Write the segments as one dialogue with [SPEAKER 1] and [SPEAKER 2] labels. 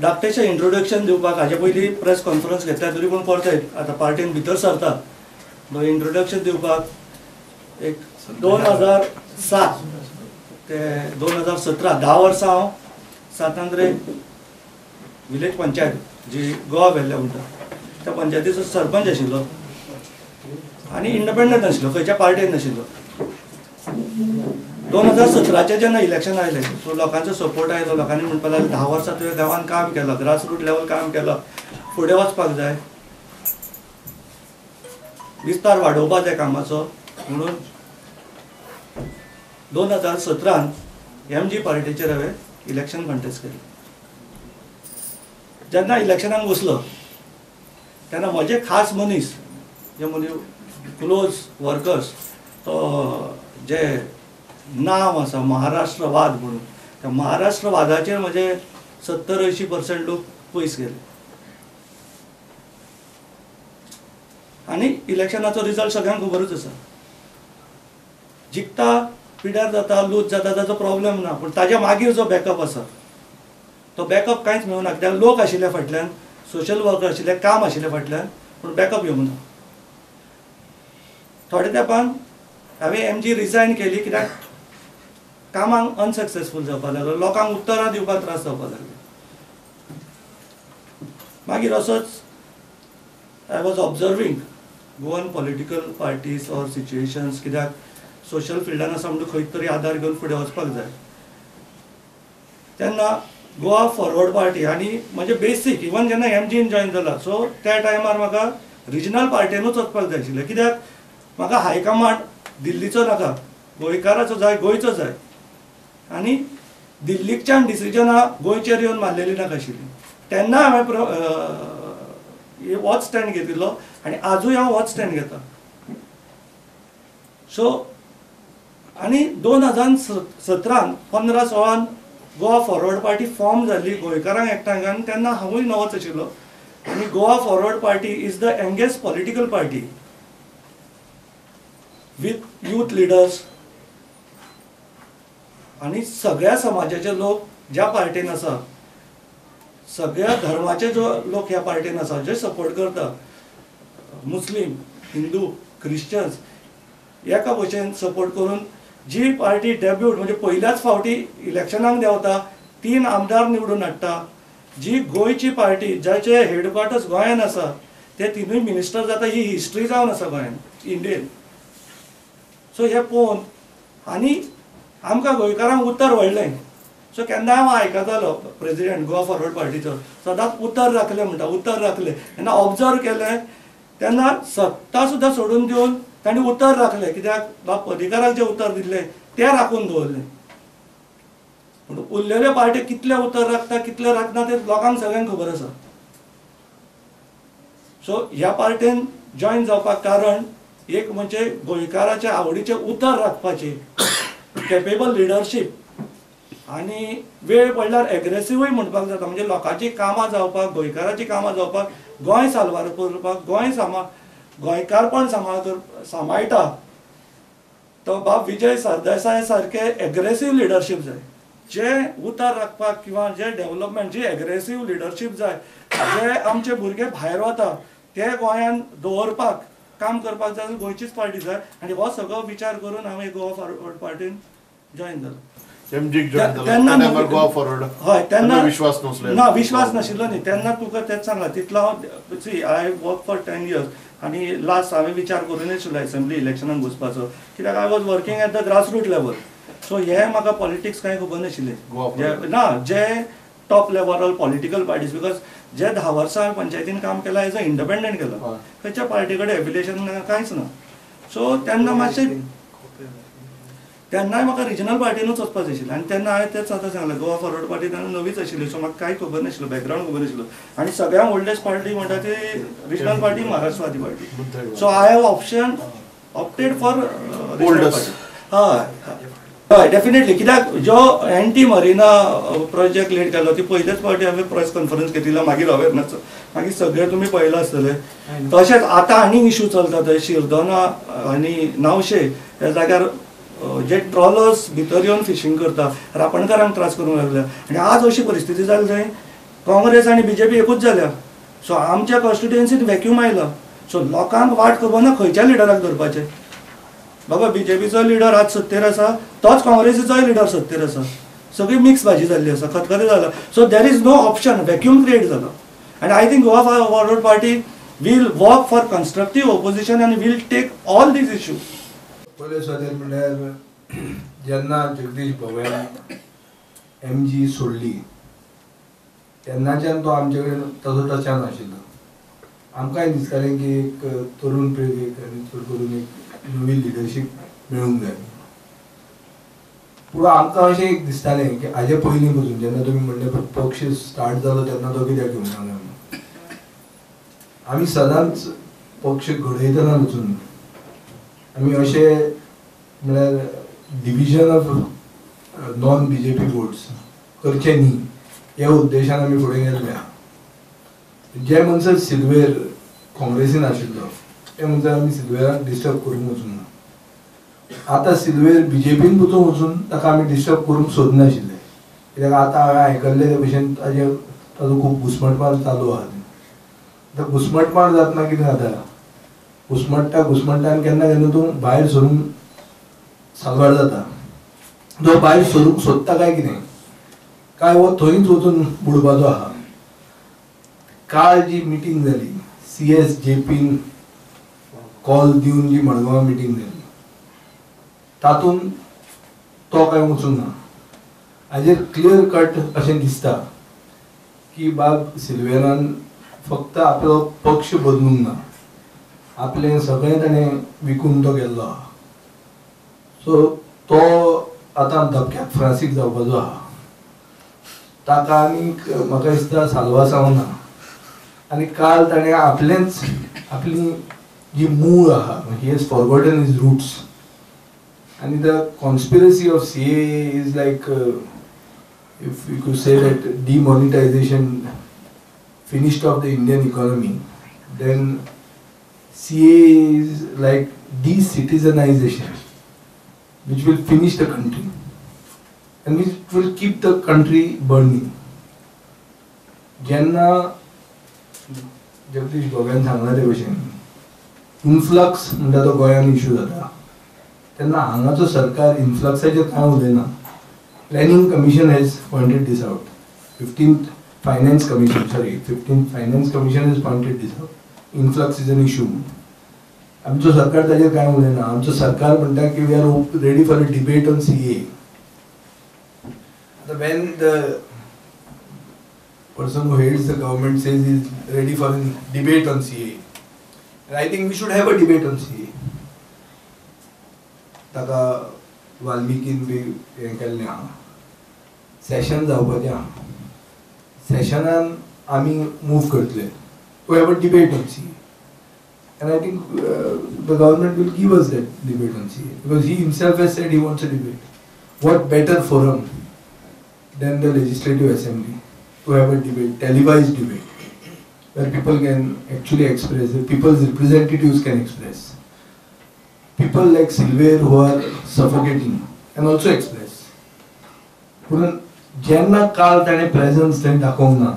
[SPEAKER 1] धाकटेशें introduction दिवपाक हाजे पयलीं प्रेस कॉन्फरन्स घेतल्या तरी पूण परत आतां पार्टीन भितर सरता इंट्रोडक्शन दिवपाक एक 2007 ते 2017 10 वर्सां हांव सातांद्रे विलेज पंचायत जी गोवा वेल्ल्या म्हणटा त्या पंचायतीचो सरपंच आशिल्लो आनी इंडिपेंडंट आशिल्लो, खंयच्या पार्टीन नाशिल्लो. 2017 जेन्ना इलेक्शन आयलें सो लोकांचो सपोर्ट आयलो, लोकांनी म्हणपाक लागलें 10 वर्सां तुवें गांवांत काम केलां, ग्रासरूट लेवल काम केलां, फुडें वचपाक जाय, विस्तार वाडोवपाक जाय कामाचो. म्हणून 2017 एम जी पार्टीचेर हांवें इलेक्शन कंटेस्ट केलें. जेन्ना इलेक्शनाक बसलो तेन्ना म्हजे खास मनीस जे म्हजे क्लोज वर्कर्स तो जे नांव आसा महाराष्ट्रवाद म्हणून, त्या महाराष्ट्रवादाचेर म्हजे 70-80% लोक पयस गेले आनी इलेक्शनाचो रिजल्ट सगळ्यांक खबरूच आसा. जिखता पिड्यार जाता, लूज जाता, ताचो प्रॉब्लेम ना, पूण ताज्या मागीर जो बॅकअप आसा तो बॅकअप कांयच मेळूंक ना. कित्याक लोक आशिल्ले फाटल्यान, सोशल वर्कर आशिल्ले, काम आशिल्ले फाटल्यान, पूण बॅकअप येवंक ना. थोड्या तेंपान हांवें एम जी रिजायन केली कित्याक कामांक अनसक्सेसफूल जावपाक लागलो, लोकांक उत्तरां दिवपाक त्रास जावपाक लागले. मागीर असोच I was observing Goan political parties or situations, कित्याक सोशल फिल्डान आसा म्हणून खंय तरी आदार घेवन फुडें वचपाक जाय. तेन्ना गोवा फॉरवर्ड पार्टी आनी म्हजें बेसीक इवन जेन्ना एम जीन जॉयन जाला सो त्या टायमार म्हाका रिजनल पार्टीनूच वचपाक जाय आशिल्लें, कित्याक म्हाका हायकमांड दिल्लीचो नाका, गोंयकाराचो जाय, गोंयचो जाय. आनी दिल्लीच्यान डिसिजनां गोंयचेर येवन मारलेली नाका आशिल्ली. तेन्ना हांवें होच स्टँड घेतिल्लो आनी आजूय हांव होच स्टँड घेता. सो आनी 2017 15-16 गोवा फॉरवर्ड पार्टी फॉर्म जाली गोंयकारांक एकठांय घालून, तेन्ना हांवूय नवोच आशिल्लो. आनी Goa forward party is the youngest political party with youth leaders आनी सगळ्या समाजाचे लोक ज्या पार्टीन आसा, सगळ्या धर्माचे जो लोक ह्या पार्टीन आसा जे सपोर्ट करता, मुस्लीम, हिंदू, क्रिश्चन्स एका भशेन सपोर्ट करून जी पार्टी डेब्यूट म्हणजे पयल्याच फावटी इलेक्शनाक देंवता, 3 आमदार निवडून हाडटा, जी गोंयची पार्टी जाचे हेडक्वॉर्टर्स गोंयान आसा ते 3 मिनिस्टर जाता, ही हिस्ट्री जावन आसा गोंयान, इंडियन. सो हें पळोवन आनी आमकां गोंयकारांक उतर व्हडलें. सो केन्ना हांव आयकतालो प्रेजिडेंट गोवा फॉरवर्ड पार्टीचो सदांच उतर राखलें म्हणटा, उतर राखलें. तेन्ना ऑब्जर्व केलें तेन्ना सत्ता सुद्दां सोडून दिवन तांणी उतर राखलें, कित्याक बाब पर्रीकाराक जें उतर दिल्लें तें राखून दवरलें. पूण उरलेले पार्टी कितलें उतर राखता कितलें राखना तें लोकांक सगळ्यांक खबर आसा. सो ह्या पार्टीन जॉयन जावपाक कारण एक म्हणजे गोंयकाराच्या आवडीचें उतर राखपाचें, केपेबल लिडरशीप आनी वेळ पडल्यार एग्रेसिवूय म्हणपाक जाता, म्हणजे लोकांची कामां जावपाक, गोंयकाराचीं कामां जावपाक, गोंय साल्वार करपाक, गोंय गोंयकारपण सांबाळटा तो बाब विजय सरदेसाय सारके एग्रेसीव लिडरशीप जाय, जे उतर राखपाक किंवा जे डेव्हलपमेंट, जी एग्रेसीव लिडरशीप जाय, जे आमचे भुरगे भायर वता ते गोंयान दवरपाक काम करपाक जाय, गोंयचीच पार्टी जाय. आनी हो सगळो विचार करून हांव गोवा फॉरवर्ड पार्टीन जॉयन जालो. हय, तेन्ना
[SPEAKER 2] विश्वास नासलो
[SPEAKER 1] ना, विश्वास नाशिल्लो न्ही तेन्ना, तुका तेंच सांगलां तितलो हांव see I work for 10 years आनी लास्ट हांवें विचार करूनय आशिल्लो एसेंब्ली इलेक्शनाक वचपाचो, कित्याक I was working at the grassroot level. So हें म्हाका पॉलिटिक्स कांय खबर नाशिल्लें ना, जे top level political parties, because जे 10 वर्सां हांवें पंचायतीन काम केलां एज अ इंडिपेंडंट केलां, खंयच्या पार्टी कडेन एफिलिएशन ना, कांयच ना. सो तेन्ना मातशें तेन्नाय म्हाका रिजनल पार्टीनूच वचपाक जाय आशिल्लें आनी तेन्ना हांवें तेंच आतां सांगलें गोवा फॉरवर्ड पार्टी तेन्ना नवीच आशिल्ली, सो म्हाका कांय खबर नाशिल्लो, बॅकग्रावंड खबर नाशिल्लो. आनी सगळ्यांत ओल्डेस्ट पार्टी म्हणटा ती regional party, Maharashtrawadi party. So I have option opted for regional party. हय हय डेफिनेटली, कित्याक जो एंटी मरिना प्रोजेक्ट लीड केलो ती पयलेच फावटी हांवें प्रेस कॉन्फरन्स घेतिल्लो, मागीर अवेरनस, मागीर सगळें तुमी पळयलां आसतलें. तशेंच आतां आनीक इशू चलता थंय शिरदोना आनी नावशे ह्या जाग्यार जे ट्रॉलर्स भितर येवन फिशींग करता, रापणकारांक त्रास करूंक लागल्या. आनी आज अशी परिस्थिती जाली थंय काँग्रेस आनी बीजेपी एकूच जाल्या. सो आमच्या कॉन्स्टिट्युएन्सीत व्हॅक्यूम आयला. सो लोकांक वाट खबर ना खंयच्या लिडराक धरपाचें. बाबा बीजेपीचो लिडर आज सत्तेर आसा, तोच काँग्रेसीचोय लिडर सत्तेर आसा, सगळी मिक्स भाजी जाल्ली आसा, खतखतें जाला. So there is no option, vacuum create जाला. आनी I think Goa Forward Party will work for constructive opposition आनी will take all these issues.
[SPEAKER 2] पयले सुवातेर म्हणल्यार जेन्ना जगदीश भोव्यान एमजी सोडली तेन्नाच्यान तो आमचे कडेन तसो टचान आशिल्लो. आमकांय दिसतालें की एक तरुण पिळगेक आनी चड करून एक नवी लिडरशीप मेळूंक जाय. पूण आमकां अशें एक दिसतालें की हाजे पयलीं पसून जेन्ना तुमी म्हणलें पक्ष स्टार्ट जालो तेन्ना तो कित्याक घेवंक ना, आमी सदांच पक्ष घडयतना वचून आमी अशें म्हळ्यार division of non BJP votes करचें न्ही ह्या उद्देशान आमी फुडें गेल्ले आहा. जे म्हणसर सिल्वेर काँग्रेसीन आशिल्लो ते म्हणसर आमी सिल्वेराक डिस्टर्ब करूंक वचूंक ना. आतां सिल्वेर बीजेपीन पसून वचून ताका आमी डिस्टर्ब करूंक सोदनाशिल्ले, कित्याक आतां हांवें आयकल्ले ते भशेन ताजेर ताजो खूब घुस्मटमार चालू आहा. आतां घुस्मटमार जातना कितें जाता, घुस्मट्टा घुस्मट्टा आनी केन्ना केन्ना तूं भायर सरूंक साल्वार जाता. जो भायर सरूंक सोदता काय कितें काय हो थंयच वचून बुडपाचो आहा. काल जी मिटींग जाली सी एस जेपीन कॉल दिवन जी मडगांव मिटींग जाली तातूंत तो काय वचूंक ना. हाजेर क्लियर कट अशें दिसता की बाब सिल्वेरान फक्त आपलो पक्ष बदलूंक ना, आपलें सगळें ताणें विकून तो गेल्लो आहा. सो तो आतां धपक्याक फ्रांसीक जावपाचो आहा. ताका आनीक म्हाका दिसता साल्वासांव ना. आनी काल ताणें आपलेंच आपली जी मूळ आहा, he has forgotten his roots. आनी the conspiracy of CAA is like if you could say that demonetisation finished off the Indian economy, then CAA is like de-citizenization, which will finish the country and which will keep the country burning. जेन्ना जगदीश भोव्यान सांगला ते भशेन influx म्हणटा तो गोंयान issue जाता तेन्ना हांगाचो सरकार इन्फ्लक्साचेर कांय उलयना. Planning Commission has pointed this out. 15th Finance Commission, sorry, 15th Finance Commission has pointed this out. Influx is an issue. आमचो सरकार ताजेर कांय उलयना. आमचो सरकार म्हणटा की we are ready for a debate on CAA. आतां when the person who heads the government says he is ready for a debate on CAA, and I think we should have a debate on CAA. ताका वाल्मिकीन बी हें केल्लें आहा, सेशन जावपाचें आहा, सेशनान आमी move करतले to have a debate on CAA. And I think the government will give us that debate on CAA because he himself has said he wants a debate. What better forum than the Legislative Assembly to have a debate, televised debate, where people can actually express, the people's representatives can express. People like Silver who are suffocating can also express. पूण जेन्ना काल ताणें presence थंय दाखोवंक ना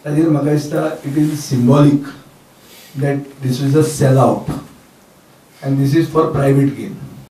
[SPEAKER 2] ताजेर म्हाका दिसता it is symbolic that this is a sell out and this is for private gain.